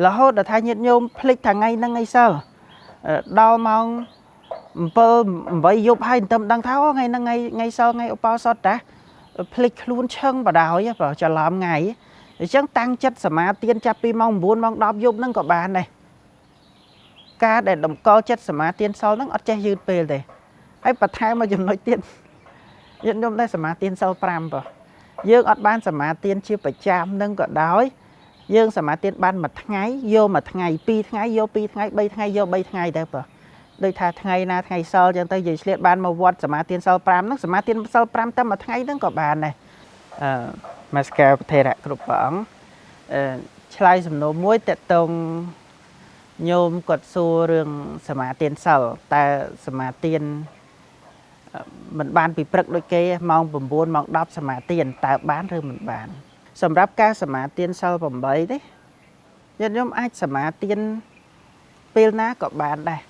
រហូតដល់ថាញាតិញោមភ្លេចថាថ្ងៃហ្នឹងថ្ងៃសិលដល់ម៉ោង7 8យប់ហើយមិនដឹងថាថ្ងៃហ្នឹងថ្ងៃសិលថ្ងៃឧបោសថតាភ្លេចខ្លួនឈឹងបដ ாய் បើច្រឡំថ្ងៃអញ្ចឹងតាំងចិត្តសមាទានចាប់ពីម៉ោង9ម៉ោង10យប់ហ្នឹងក៏បានដែរការដែលតម្កល់ចិត្តសមាទានសិលហ្នឹងអត់ចេះយឺតពេលទេហើយបន្ថែមមកចំណុចទៀតញាតិញោមដែរសមាទានសិល5បើយើងអត់បានសមាទានជាប្រចាំនឹងក៏ដោយយើងសមាទានបានមួយថ្ងៃយកមួយថ្ងៃពីរថ្ងៃយកពីរថ្ងៃបីថ្ងៃយកបីថ្ងៃទៅបើដូចថាថ្ងៃណាថ្ងៃសិលចឹងទៅយើងឆ្លៀតបានមកវត្តសមាទានសិល5ហ្នឹងសមាទានសិល5តែមួយថ្ងៃហ្នឹងក៏បានដែរអឺមាស្ការប្រធេរៈគ្រប់ព្រះអង្គអឺឆ្លើយសំណួរមួយតកតងញោមគាត់សួររឿងសមាទានសិលតើសមាទានមិនបានពីព្រឹកដូចគេម៉ោង9ម៉ោង10សមាទានតើបានឬមិនបានសម្រាប់ការសមាទានសិល8នេះញាតិញោមអាចសមាទានពេលណាក៏បានដែរ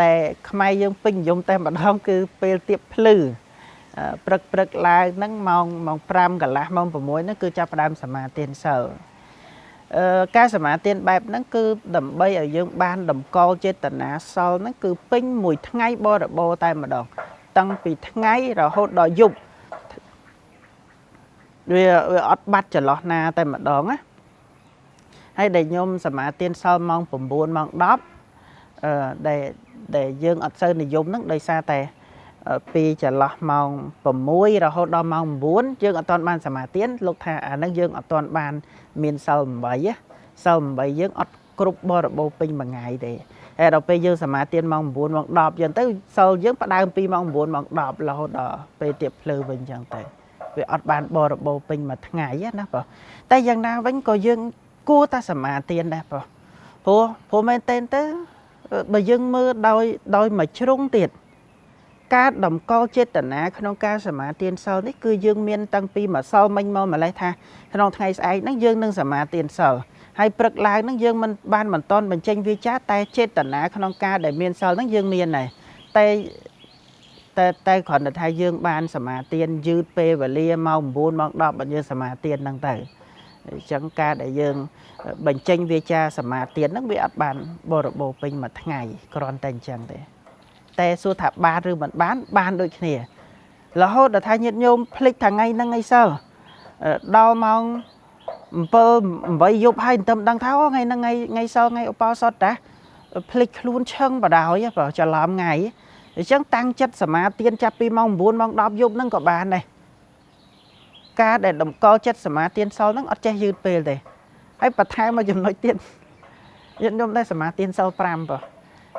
តែខ្មែរយើងពេញនិយមតែម្ដងគឺពេលទៀបភ្លឺព្រឹកព្រឹកឡើងហ្នឹងម៉ោង5កន្លះម៉ោង6ហ្នឹងគឺចាប់ផ្ដើមសមាទានសិលអឺការសមាទានបែបហ្នឹងគឺដើម្បីឲ្យយើងបានតម្កល់ចេតនាសិលហ្នឹងគឺពេញមួយថ្ងៃបរិបូរតែម្ដងតាំងពីថ្ងៃរហូតដល់យប់វាអត់បាត់ចន្លោះណាតែម្ដងណាហើយដែលខ្ញុំសមាទានសិលម៉ោង9ម៉ោង10អឺដែលយើងអត់សូវនិយមហ្នឹងដោយសារតែពីចន្លោះម៉ោង6រហូតដល់ម៉ោង9យើងអត់ទាន់បានសមាទានលោកថាអាហ្នឹងយើងអត់ទាន់បានមានសិល8សិល8យើងអត់គ្រប់បរិបូរពេញមួយថ្ងៃទេហើយដល់ពេលយើងសមាទានម៉ោង9ម៉ោង10ចឹងទៅសិលយើងផ្ដើមពីម៉ោង9ម៉ោង10រហូតដល់ពេលទៀបភ្លឺវិញចឹងទៅវាអត់បានបរិបូរពេញមួយថ្ងៃណាបងតែយ៉ាងណាវិញក៏យើងគួរតែសមាទានដែរបងព្រោះមែនទែនទៅបើយើងមើលដោយមួយជ្រុងទៀតការតម្កល់ចេតនាក្នុងការសមាទានសិលនេះគឺយើងមានតាំងពីម្សិលមិញមកម្លេះថាក្នុងថ្ងៃស្អែកហ្នឹងយើងនឹងសមាទានសិលហើយព្រឹកឡើងហ្នឹងយើងមិនបានមិនតន់បញ្ចេញវាចាតែចេតនាក្នុងការដែលមានសិលហ្នឹងយើងមានដែរតែតែតែគ្រាន់តែថាយើងបានសមាទានយឺតពេលវេលាម៉ោង9ម៉ោង10បើយើងសមាទានហ្នឹងទៅអញ្ចឹងការដែលយើងបញ្ចេញវាចាសមាទានហ្នឹងវាអត់បានបរិបូរពេញមួយថ្ងៃគ្រាន់តែអញ្ចឹងទេតែសួរថាបានឬមិនបានបានដូចគ្នារហូតដល់ថាញាតិញោមភ្លេចថាថ្ងៃហ្នឹងថ្ងៃសិលដល់ម៉ោង7 8យប់ហើយមិនដឹងថាថ្ងៃហ្នឹងថ្ងៃសិលថ្ងៃឧបោសថតាភ្លេចខ្លួនឈឹងបដ ாய் បើច្រឡំថ្ងៃអញ្ចឹងតាំងចិត្តសមាទានចាប់ពីម៉ោង9ម៉ោង10យប់ហ្នឹងក៏បានដែរការដែលតម្កល់ចិត្តសមាទានសិលហ្នឹងអត់ចេះយឺតពេលទេហើយបន្ថែមមកចំណុចទៀតញាតិញោមដែរសមាទានសិល5បើ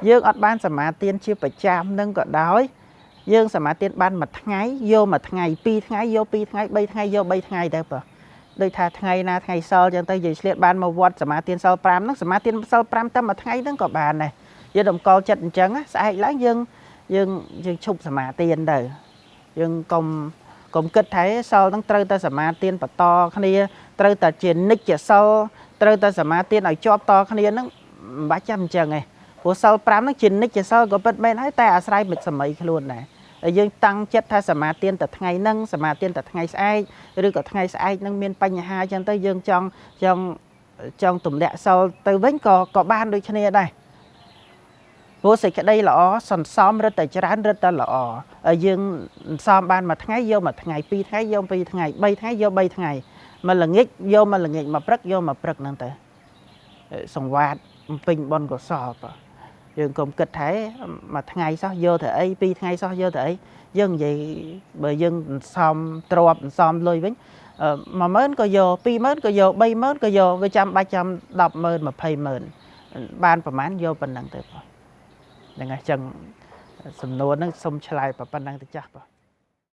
យើងអត់បានសមាទានជាប្រចាំនឹងក៏ដោយយើងសមាទានបានមួយថ្ងៃយកមួយថ្ងៃពីរថ្ងៃយកពីរថ្ងៃបីថ្ងៃយកបីថ្ងៃទៅបើដូចថាថ្ងៃណាថ្ងៃសិលចឹងទៅយើងឆ្លៀតបានមកវត្តសមាទានសិល5ហ្នឹងសមាទានសិល5តែមួយថ្ងៃហ្នឹងក៏បានដែរយើងតម្កល់ចិត្តអញ្ចឹងស្អែកឡើងយើងយើងយើងឈប់សមាទានទៅយើងកុំគិតថាសិលហ្នឹងត្រូវតែសមាទានបន្តគ្នាត្រូវតែជានិច្ចសិលត្រូវតែសមាទានឲ្យជាប់តគ្នាហ្នឹងមិនបាច់ចាំអញ្ចឹងទេព្រោះសិល5ហ្នឹងជានិច្ចសិលក៏ពិតមែនហើយតែអាស្រ័យមិនសម័យខ្លួនដែរហើយយើងតាំងចិត្តថាសមាទានតែថ្ងៃហ្នឹងសមាទានតែថ្ងៃស្អែកឬក៏ថ្ងៃស្អែកហ្នឹងមានបញ្ហាអញ្ចឹងទៅយើងចង់ចង់ចង់ទម្លាក់សិលទៅវិញក៏បានដូចគ្នាដែរព្រោះសេចក្តីល្អសន្សំរឹតតែច្រើនរឹតតែល្អហើយយើងសន្សំបានមួយថ្ងៃយកមួយថ្ងៃពីរថ្ងៃយកពីរថ្ងៃបីថ្ងៃយកបីថ្ងៃមួយល្ងាចយកមួយល្ងាចមួយព្រឹកយកមួយព្រឹកហ្នឹងទៅសង្វាតពេញបុណ្យកុសលបាទយើងកុំគិតថាមួយថ្ងៃសោះយកទៅអីពីរថ្ងៃសោះយកទៅអីយើងនិយាយបើយើងសន្សំទ្រព្យសន្សំលុយវិញ10000ក៏យក20000ក៏យក30000ក៏យកវាចាំបាច់ចាំ100000 200,000បានប្រហែលយកប៉ុណ្ណឹងទៅបងហ្នឹងហើយចឹងសំណួរហ្នឹងសុំឆ្លើយប៉ុណ្ណឹងទៅចាស់បង